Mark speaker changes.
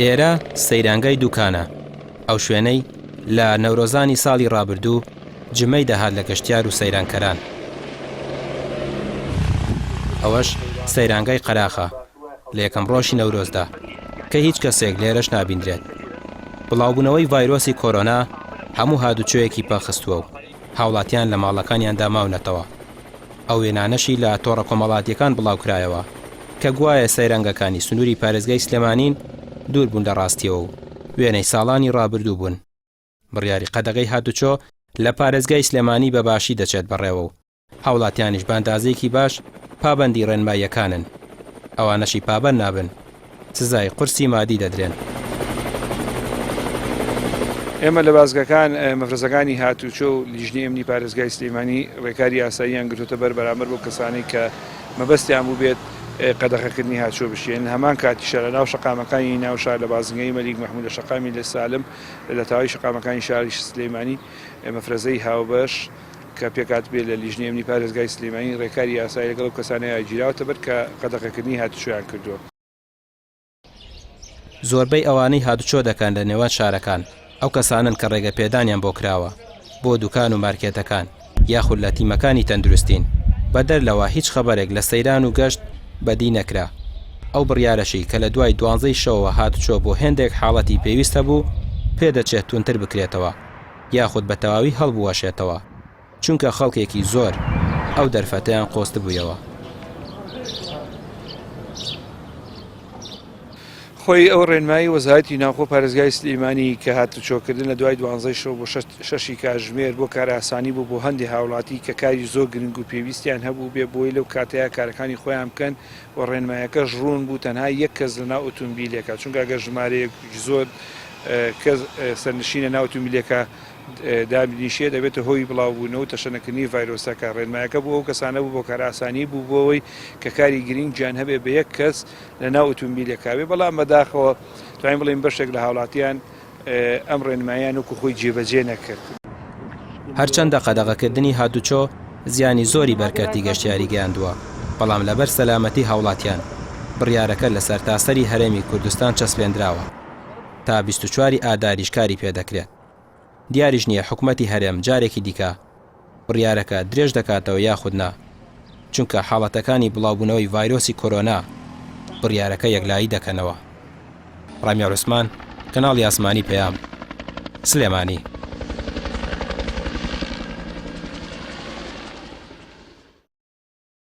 Speaker 1: ئێرە سەیرانگای دوکانە، ئەو شوێنەی لە نەورۆزانی ساڵی ڕابردوو جمەی دەهات لە گەشتیار و سەیرانکەران. ئەوەش سەیرانگای قەراخە لە یەکەم ڕۆژی نەورۆزدا کە هیچ کەسێک لێرەش نابیندرێت. بڵاوبوونەوەی ڤایرۆسی کۆرۆنا هەموو هاتوچۆیەکی پەکخستووە و هاوڵاتیان لە ماڵەکانیاندا ماونەتەوە. ئەو وێنانەشی لە تۆڕە کۆمەڵاتییەکان بڵاوکرایەوە کە گوایە سەیرانگەکانی سنووری پارێزگای سلێمانین دوور بوون لە ڕاستییەوە و وێنەی ساڵانی ڕابردوو بوون. بڕیاری قەدەغەی هاتوچۆ لە پارێزگای سلێمانی بە باشی دەچێت بەڕێوە و هاوڵاتیانیش بە ئەندازەیەکی باش پابەندی ڕێنماییەکانن، ئەوانەشی پابەند نابن سزای قورسی مادی دەدرێن.
Speaker 2: ئێمە لە بازگەکان مەفرەزەکانی هاتوچۆ و لیژنەی ئەمنی پارێزگای سلێمانی ڕێکاری یاساییان گرتۆتە بەر بەرامبەر بەو کەسانەی کە مەبەستیان بووبێت قەدەغەکردنی هاتوچۆ بشکێنن، هەمان کاتیشە لە ناو شەقامەکانی ناو شار لە بازنگەی مەلیک مەحمود لە شەقامی لە سالم لە تەواوی شەقامەکانی شاری سلێمانی مەفرەزەی هاوبەش کە پێکهاتبێت لە لیژنەی ئەمنی پارێزگای سلێمانی ڕێکاری یاسایی لەگەڵ ئەو کەسانەیا گیراوەتە بەر کە قەدەغەکردنی هاتوچۆیان کردووە.
Speaker 1: زۆربەی ئەوانەی هاتوچۆ دەکەن لە نێوان شارەکان ئەو کەسانەن کە ڕێگەپێدانیان بۆ کراوە بۆ دوکان و مارکێتەکان یاخود لە تیمەکانی تەندروستین، بەدەر لەوە هیچ خەبەرێک لە سەیران و گەشت بەدی نەکرا. ئەو بڕیارەشی کە لە دوای دوانزەی شەوەوە هاتوچۆ بۆ هێندێک حاڵەتی پێویست هەبوو پێدەچێت توندتر بکرێتەوە یاخود بە تەواوی هەڵبوەشێتەوە، چونکە خەڵکێکی زۆر ئەو دەرفەتەیان قۆستبوویەوە.
Speaker 2: خۆی ئەو ڕێنمایی وەزارەتی ناوخۆ پارێزگای سلێمانی کە هاتوچۆکردن لە دوای دوانزەی شەو بۆ شەشی کاتژمێر بۆ کارئاسانی بوو بۆ هەندێ هاوڵاتی کە کاری زۆر گرنگ و پێویستیان هەبوو بێ بۆی لەو کاتەیا کارەکانی خۆیان بکەن و ڕێنمایەکەش ڕوون بوو تەنها یەک کەس لەناو ئۆتۆمبیلێکە چونکە ئەگەر ژمارەیەک زۆر کەس سەرنشینە ناو ئۆتۆمبیلێکە دابنیشێ دەبێتە هۆی بڵاوبوونەوە و تەشەنەکردنی ڤایرۆسەکە ڕێنمایەکە بۆ ئەو کەسانە بوو بۆ کارئاسانی بوو بۆ ئەوەی کە کاری گرنگیان هەبێ بە یەک کەس لە ناو ئۆتۆمبیلێکا بێ بەڵام بەداخەوە توانین بڵێین بەشێک لە هاوڵاتیان ئەم ڕێنماییان وەکو خۆی جێبەجێ نەکرد.
Speaker 1: هەرچەندە قەدەغەکردنی هاتوچۆ زیانی زۆری بەر کەرتی گەشتیاری گەیاندووە، بەڵام لەبەر سەلامەتی هاوڵاتیان، بڕیارەکە لە سەرتاسەری هەرێمی کوردستان چەسپێندراوە، تا 24 ی ئاداریش کاری پێدەکرێت. دیاریش نییە حکومەتی هەرێم جارێکی دیکە بڕیارەکە درێژ دەکاتەوە یاخود نا، چونکە حاڵەتەکانی بڵاوبوونەوەی ڤایرۆسی کۆرۆنا بڕیارەکە یەکلایی دەکەنەوە. ڕامیار عوسمان، کەناڵی ئاسمانی پەیام، سلێمانی.